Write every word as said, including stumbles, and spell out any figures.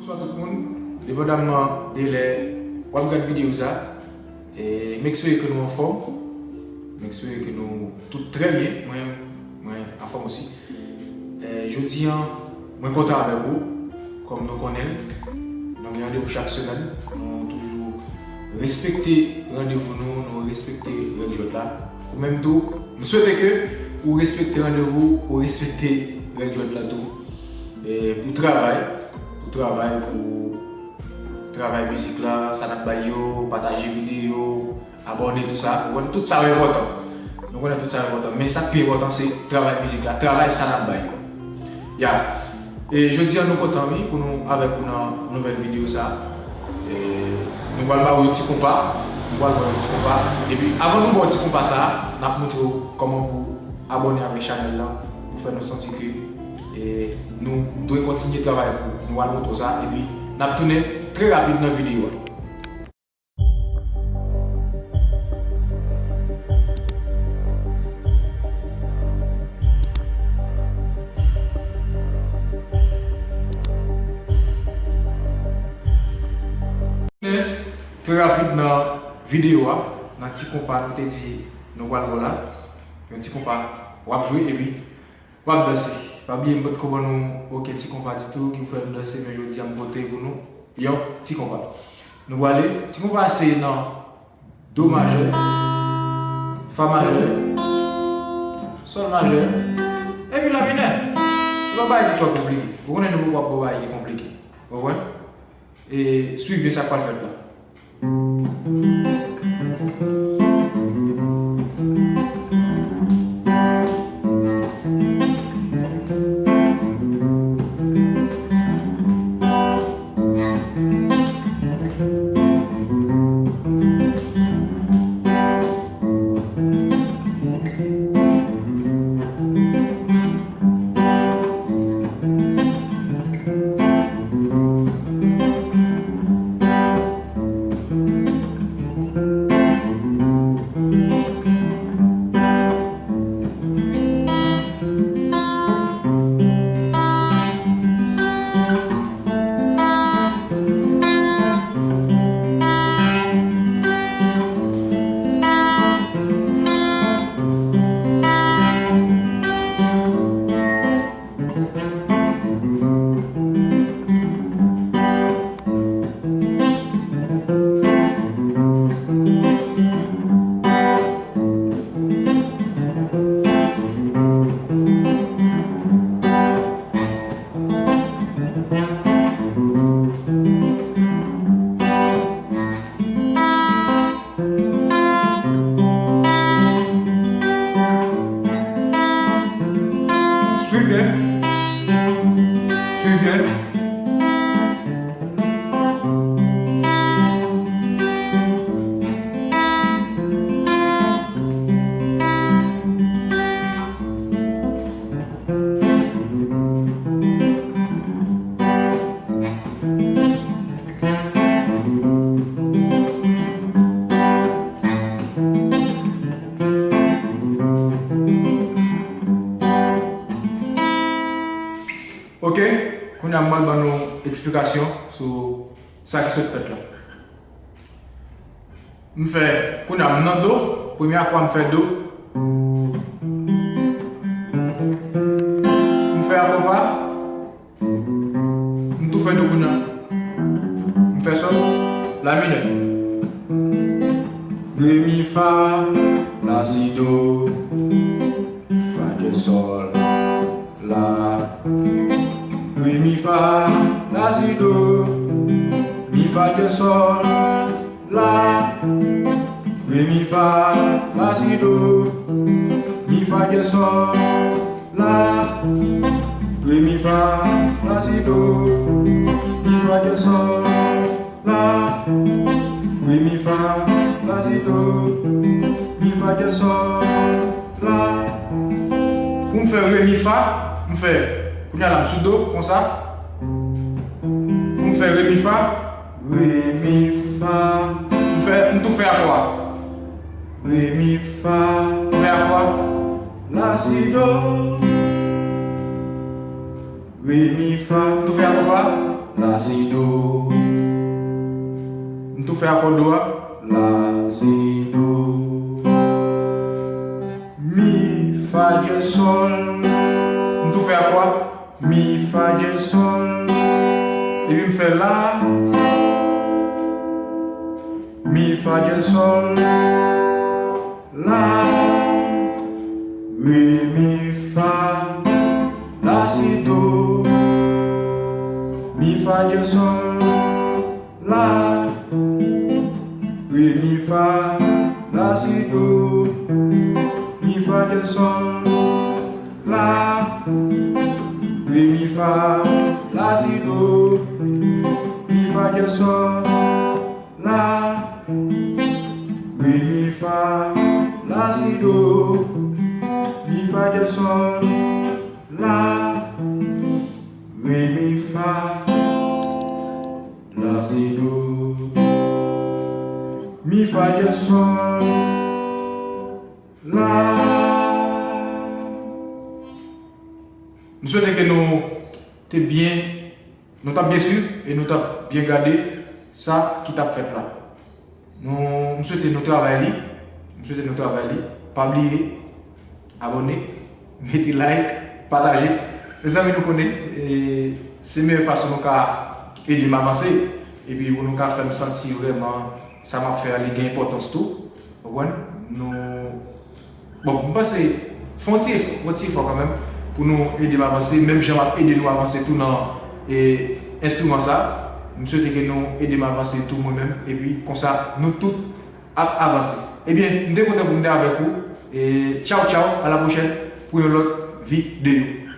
Bonswa tout moun, depandamman de lè w ap gad videyo sa, e, m espere ke nou anfòm, m espere ke nou tout trè byen, mwen, mwen anfòm osi. E, jodi a, mwen kontan avèk ou, kòm nou konnen l, nou gen randevou chak semèn, nou toujou respekte randevou nou, nou respekte règ jwèt la. Ou menm tou, m swete ke ou respekte randevou, ou respekte règ jwèt la tou. E, pou travay, pou travay, pou travay mizik la, sa n ap bay yo, pataje videyo, abòne, tout sa. Ou konn tout sa yo enpòtan. Nou konnen tout sa yo enpòtan. Men sa k pi enpòtan, se travay mizik la, travay sa n ap bay yo. Ya. E jodi a nou kontan wi pou nou avèk ou nan nouvèl videyo sa. E nou pral ba ou yon ti konpa. Nou pral ba ou yon ti konpa. Epi avan nou ba ou ti konpa sa, n ap montre w kòman pou abòne avèk chanèl lan pou fè nou santi ke, e, nou dwe kontinye travay pou nou al montre w sa. Epi n ap tounen trè rapid nan videyo a. Trè rapid nan videyo a, nan ti konpa nou te di nou pral ba w la. Yon ti konpa w ap jwe epi w ap danse. Pa bliye m potko ban nou okenn ti konpa ditou ki pou fè nou danse, men jodi a m pote pou nou yon ti konpa. Nou prale, ti konpa se nan do majè, fa majè, sòl majè, epi la minè. Se pa bagay ki twò konplike. Ou konnen nou poko ap ba w bagay ki konplike. Ou konprann? E swiv byen sa k pral fèt la. Swiv byen. Swiv byen. Ok, kounye a m pral ban nou eksplikasyon sou sa ki sot fèt la. M fè, kounye a m nan do, premye akò a m fè do. M fè akò fa. M tou fè do kounye a. M fè sòl, la minè. Re, mi, fa, la, si, do, fa, djè, sòl, la. Re, mi, fa, la, si, do, mi, fa, djè, sòl, la. Re, mi, fa, la, si, do, mi, fa, djè, sòl, la. Re, mi, fa, la, si, do, mi, fa, djè, sòl, la. Re, mi, fa, la, si, do, mi, fa, djè, sòl, la. Pou m fè re, mi, fa, m fè, kounye a la, m sou do, konsa. Pou m fè re, mi, fa, re, mi, fa. M fè, m tou fè akò a. Re, mi, fa. M fè akò a. La, si, do. Re, mi, fa. M tou fè akò fa. la, si, do. M tou fè akò do a. La, si, do. Mi, fa, dyèz, sòl. M tou fè akò a. Mi, fa, dyèz, sòl. Epi m fè la. Mi, fa, dyèz, sòl. La, re, mi, fa, la, si, do. Mi, fa, dyèz, sòl, la, re, mi, fa, la, si, do. Mi, fa, dyèz, sòl, la, re, mi, fa, la, si, do. Mi, fa, dyèz, sòl, la, re, mi, fa, la, si, do. Mi, fa, dyèz, sòl, la, re, mi, fa, la, si, do. Mi, fa, dyèz, sòl, la. M swete ke nou te byen, nou t ap byen swiv e nou t ap byen gade sa ki t ap fèt la. Nou, m swete nou travay li. M swete nou travay li. Pa bliye abòne, mete like, pataje. Mezanmi, nou konnen, e, se meyè fason nou ka ede m avanse. Epi pou nou ka fè m santi vrèman sa m ap fè a, li gen enpòtans tou. Ou konprann? Nou, bon, m panse, fè yon ti efò, fè yon ti efò kanmenm pou nou ede m avanse, menm jan m ap ede nou avanse tou nan, e, enstriman sa. M swete ke nou ede m avanse tou mwen menm, epi konsa nou tout ap avanse. Ebyen, m te kontan pou m te avèk ou. E tchaw, tchaw, a la pwochèn pou yon lòt videyo.